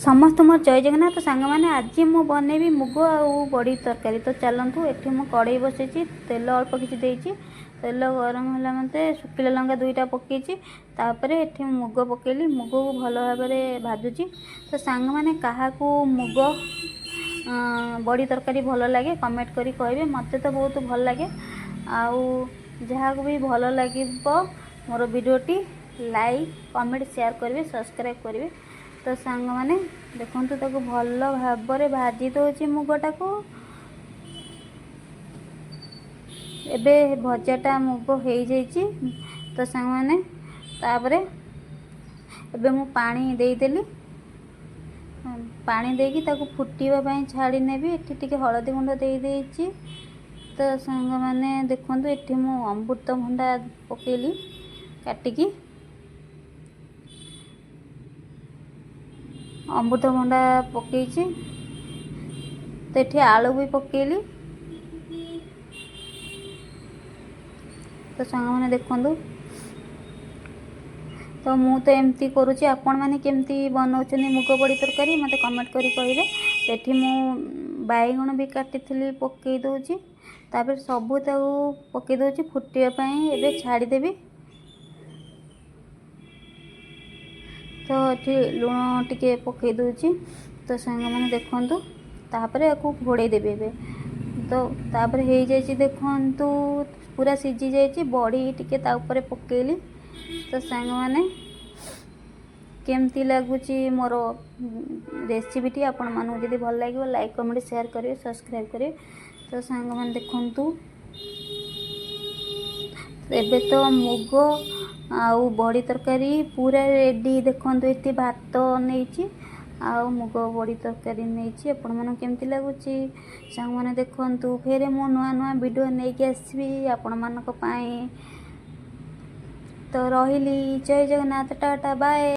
ସମସ୍ତ ମୋର ଜୟ ଜଗନ୍ନାଥ ସାଙ୍ଗମାନେ। ଆଜି ମୁଁ ବନେଇବି ମୁଗ ଆଉ ବଡ଼ି ତରକାରୀ। ତ ଚାଲନ୍ତୁ, ଏଠି ମୁଁ କଡ଼େଇ ବସେଇଛି, ତେଲ ଅଳ୍ପ କିଛି ଦେଇଛି। ତେଲ ଗରମ ହେଲା ମୋତେ ଶୁଖିଲା ଲଙ୍କା ଦୁଇଟା ପକେଇଛି। ତାପରେ ଏଠି ମୁଁ ମୁଗ ପକେଇଲି, ମୁଗକୁ ଭଲ ଭାବରେ ଭାଜୁଛି। ତ ସାଙ୍ଗମାନେ, କାହାକୁ ମୁଗ ବଡ଼ି ତରକାରୀ ଭଲ ଲାଗେ, କମେଣ୍ଟ କରି କହିବେ। ମୋତେ ତ ବହୁତ ଭଲ ଲାଗେ। ଆଉ ଯାହାକୁ ବି ଭଲ ଲାଗିବ ମୋର ଭିଡ଼ିଓଟି, ଲାଇକ୍, କମେଣ୍ଟ, ସେୟାର କରିବେ, ସବସ୍କ୍ରାଇବ୍ କରିବେ। ତ ସାଙ୍ଗମାନେ ଦେଖନ୍ତୁ, ତାକୁ ଭଲ ଭାବରେ ଭାଜି ଦେଉଛି ମୁଗଟାକୁ। ଏବେ ଭଜାଟା ମୁଗ ହେଇଯାଇଛି। ତ ସାଙ୍ଗମାନେ, ତାପରେ ଏବେ ମୁଁ ପାଣି ଦେଇଦେଲି। ପାଣି ଦେଇକି ତାକୁ ଫୁଟିବା ପାଇଁ ଛାଡ଼ି ନେବି। ଏଠି ଟିକେ ହଳଦୀ ଗୁଣ୍ଡ ଦେଇଦେଇଛି। ତ ସାଙ୍ଗମାନେ ଦେଖନ୍ତୁ, ଏଠି ମୁଁ ଅମୃତଭଣ୍ଡା ପକେଇଲି କାଟିକି। ଅମୃତଭଣ୍ଡା ପକେଇଛି, ତ ଏଠି ଆଳୁ ବି ପକେଇଲି। ତ ସାଙ୍ଗମାନେ ଦେଖନ୍ତୁ, ତ ମୁଁ ତ ଏମିତି କରୁଛି, ଆପଣମାନେ କେମିତି ବନାଉଛନ୍ତି ମୁଗ ବଡ଼ି ତରକାରୀ, ମୋତେ କମେଣ୍ଟ କରି କହିବେ। ଏଠି ମୁଁ ବାଇଗଣ ବି କାଟିଥିଲି, ପକେଇ ଦେଉଛି। ତାପରେ ସବୁ ତାକୁ ପକେଇ ଦେଉଛି, ଫୁଟିବା ପାଇଁ ଏବେ ଛାଡ଼ିଦେବି। ତ ଏଠି ଲୁଣ ଟିକେ ପକେଇ ଦେଉଛି। ତ ସାଙ୍ଗମାନେ ଦେଖନ୍ତୁ, ତାପରେ ୟାକୁ ଘୋଡ଼େଇ ଦେବି ଏବେ। ତ ତାପରେ ହେଇଯାଇଛି, ଦେଖନ୍ତୁ, ପୁରା ସିଝି ଯାଇଛି। ବଡ଼ି ଟିକେ ତା ଉପରେ ପକେଇଲି। ତ ସାଙ୍ଗମାନେ, କେମିତି ଲାଗୁଛି ମୋର ରେସିପିଟି? ଆପଣମାନଙ୍କୁ ଯଦି ଭଲ ଲାଗିବ, ଲାଇକ୍, କମେଣ୍ଟ, ସେୟାର କରିବେ, ସବସ୍କ୍ରାଇବ୍ କରିବେ। ତ ସାଙ୍ଗମାନେ ଦେଖନ୍ତୁ, ଏବେ ତ ମୁଗ ଆଉ ବଡ଼ି ତରକାରୀ ପୁରା ରେଡ଼ି। ଦେଖନ୍ତୁ, ଏଠି ଭାତ ନେଇଛି ଆଉ ମୁଗ ବଡ଼ି ତରକାରୀ ନେଇଛି। ଆପଣମାନଙ୍କୁ କେମିତି ଲାଗୁଛି ସାଙ୍ଗମାନେ ଦେଖନ୍ତୁ। ଫେରେ ମୁଁ ନୂଆ ନୂଆ ଭିଡ଼ିଓ ନେଇକି ଆସିବି ଆପଣମାନଙ୍କ ପାଇଁ। ତ ରହିଲି, ଜୟ ଜଗନ୍ନାଥ, ଟାଟା, ବାଏ।